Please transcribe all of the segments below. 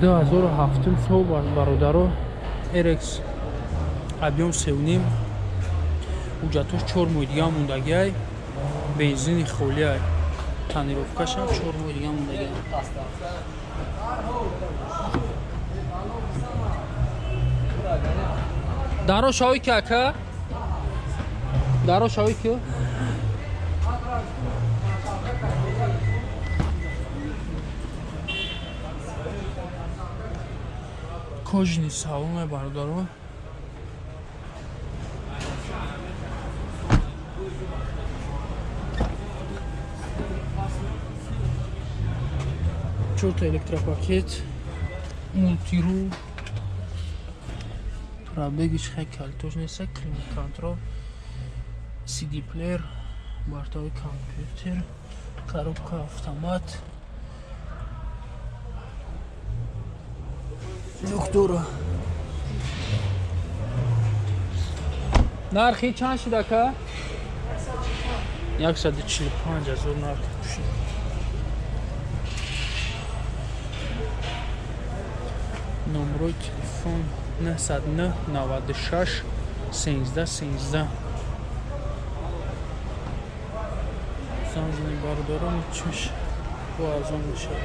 2007 сол бародаро, RX объем 3.5, ҳуҷҷатош 4 моҳи дига мондагиай, бензини холиай, тонировкашам 4 моҳи дига мондагиай. Даро шавӣ ки ака? Даро шавӣ ки? Кожаный салон бародаро. Чорта электропакет, мультирул, пробегиш хай калтош неста, климат контрол, CD плеер, бортовой компьютер, коробка автомат. Люк дора. Нархи чанд шуд ака? 145 ҳазор нархи пушид. Номрои телефон 909 96 13 13. Занг бародарон чиш бо арзон мешавад.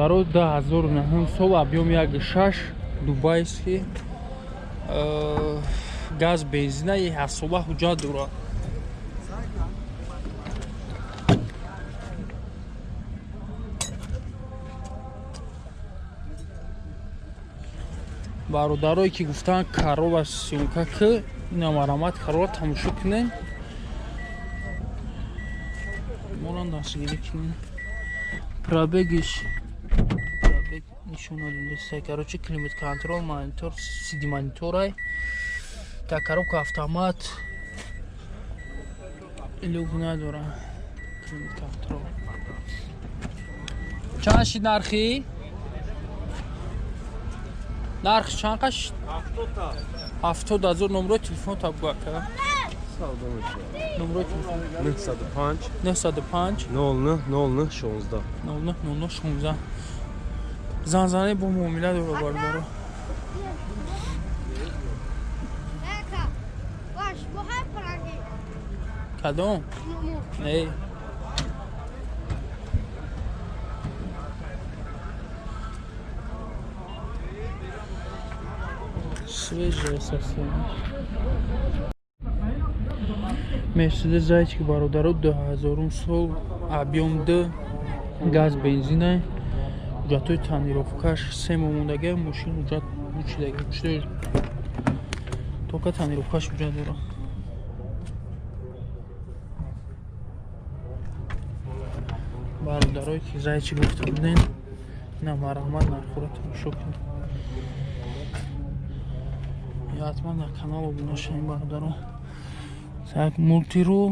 Даро 2009 сол объем 1.6 дубайский, газ бензина и ҳасоба ҳуҷҷат дорад. Бародарое ки гуфтанд Королла съёмка ки, ина марамат Королла тамошо кунем, моро дастгирӣ кунем. Пробегиш нишон надодааст. Короче, климат контрол, монитор, CD мониторай, та коробка автомат, люк надора, климат контрол. Чанд шид нархи? Нарх чанд қаш? 70 ҳазор. Номрои телефон та буга ака. Номрои телефон 905 905 09 09 16 09 09 16. Занзане бо муомила дора бародаро. Кадом? Не. Свежая совсем. Мерседес зайчик бародаро 2000 сол объем 2, газ бензина, ҳуҷҷатҳои тонировкаш 3 моҳ мондагиа, мошин ҳуҷҷат бучидаги, тока тонировкаш ҳуҷҷат дорад. Бародарое ки зайчик гуфта будем, ина марҳамат нархҳоро тамошо кунед. Ҳатман дар канал обуна шавем бародаро. Так, мультирул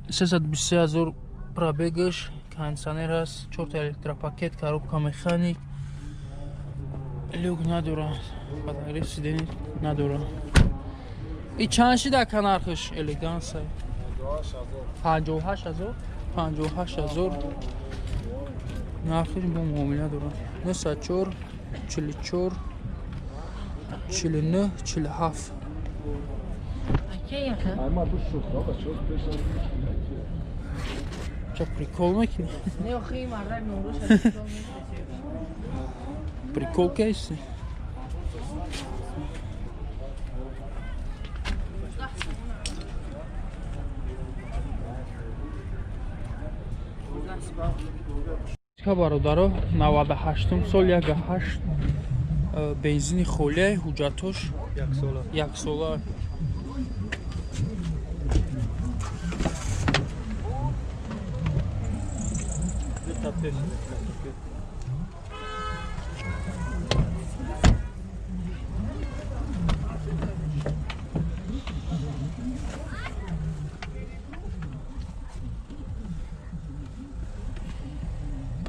323 ҳазор пробегаш, кондиционер ҳаст, 4 электропакет, коробка механик, люк надорад, подогрев сидений надорад. И чанд шид ака нархиш? Элеганса 58 ҳазор, 58 ҳазор нархиш бо муомила дорад. 904 44 49 47. Ча прикол мекунӣ? Прикол кайси? Бародаро 98 сол 1.8 бензини холия, ҳуҷҷатош як сола.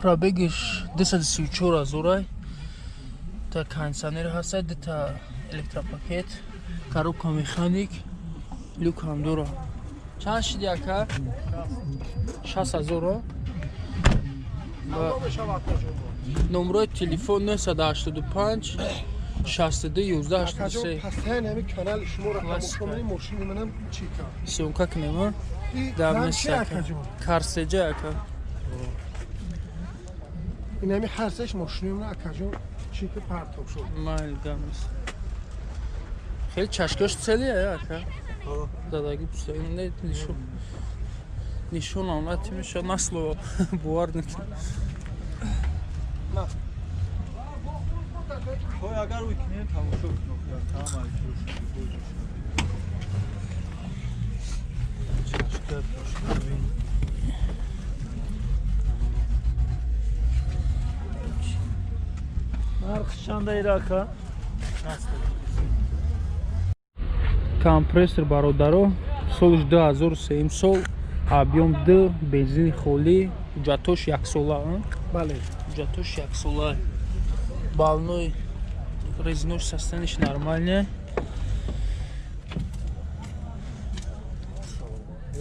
Пробегиш 234 ҳазорай. Та кондиционер ҳаста, дута электропакет, коробка механик, люк ҳам дора. Чанд шиди ака? 60 ҳазор. Номрои телефон 985 62 11 83. Пастан ҳами канали шуморо тамошо кунем, мошини манам чӣ кард? Съёмка кунем, а? Дар месака. Карсеҷа ака. Ин ҳами ҳар сеш мошини ман акаҷон чӣ ки партоб шуд. Майл гамис. Хеле чашкаш целия ака. Задаги пуста не нишон. Нишон омад меша насло бовар накун. Хой агар викнем тамошо кунем, тамом чашка пушка. Нарх чанда ирака? Компрессор бародаро соли 2003 сол, объем 2, бензини холӣ, ҳуҷҷатош яксола. Бале, ҳуҷҷатош яксола. Балной резинош состояниш нормальне.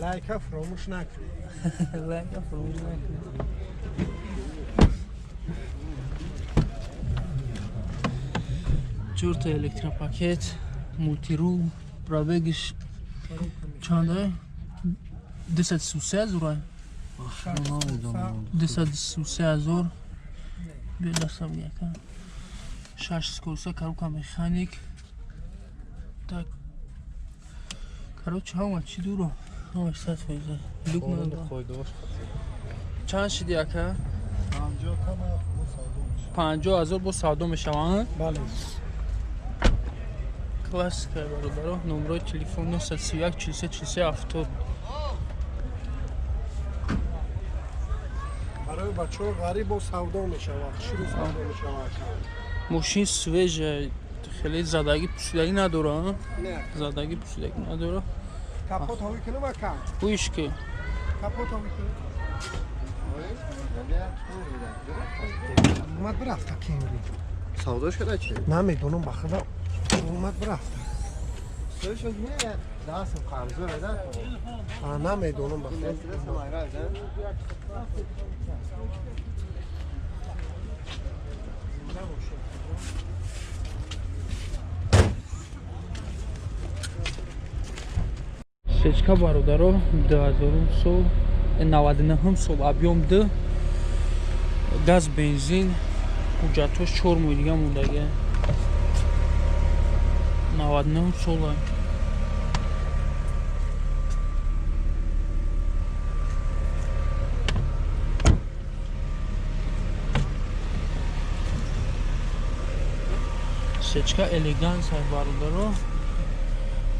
Лайка фаромӯш накунед. Лайка фаромӯш накунед. Чорта электропакет, мултирул, пробегиш чанда? 233 ҳазор. 233 ҳазор. Бедасам яка. 6 скороса, коробка механик. Так. Короче, ҳама чӣ дуро. Ҳама 100%. Люк надора. Чанд шиди ака? 50 ҳазор бо савдо мешаванд? Бале. Классика бародаро, номрои телефон 931 43 43 70. Барои бачаҳо ғариб бо савдо мешавад, шурӯъ савдо мешавад. Мошин свежа, хеле задагӣ пусидагӣ надора, задагӣ пусидагӣ надора. Капот ҳавӣ кунам ака? Гӯиш ки. Капот ҳавӣ кунам. Омад бирафта кемри. Савдош када чи? Намедонам ба худо. Омад бирафта. Савдош не, дастам қарзо да. А намедонам ба худо. Сечка бародаро 2000 сол, 99 сол, объем 2, газ бензин, ҳуҷҷатҳош 4 моҳи дига мондагия. 99 сола. Сечка элегансия бародаро.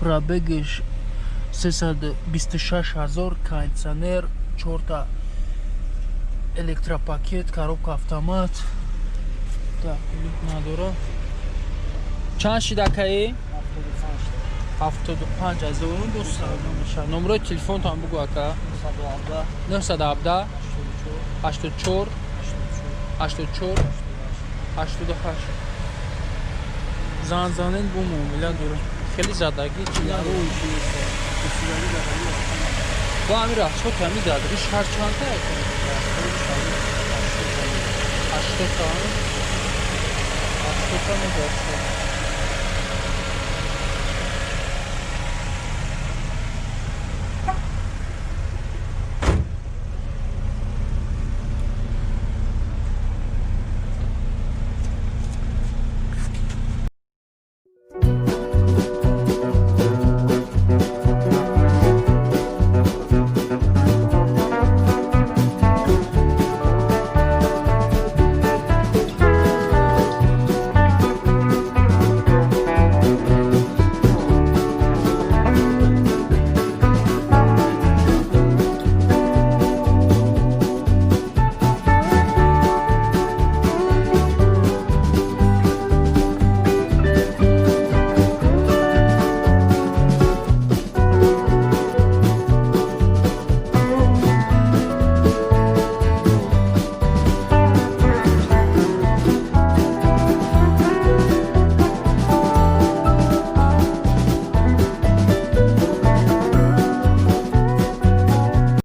Пробегиш 326 ҳазор, кондиционер, 4 электропакет, коробка автомат. Так, люк надора. Чанд шид акаи? 75 ҳазор бо савдо мешавад. Номрои телефонтон бугӯ ака. 917 84 84 88. Зан занен бо муомила дора. Хеле задагӣ чи надора. Бо ҳамин расход ҳамин задагиш ҳар чанд та? 80 та. 80 та мебошад.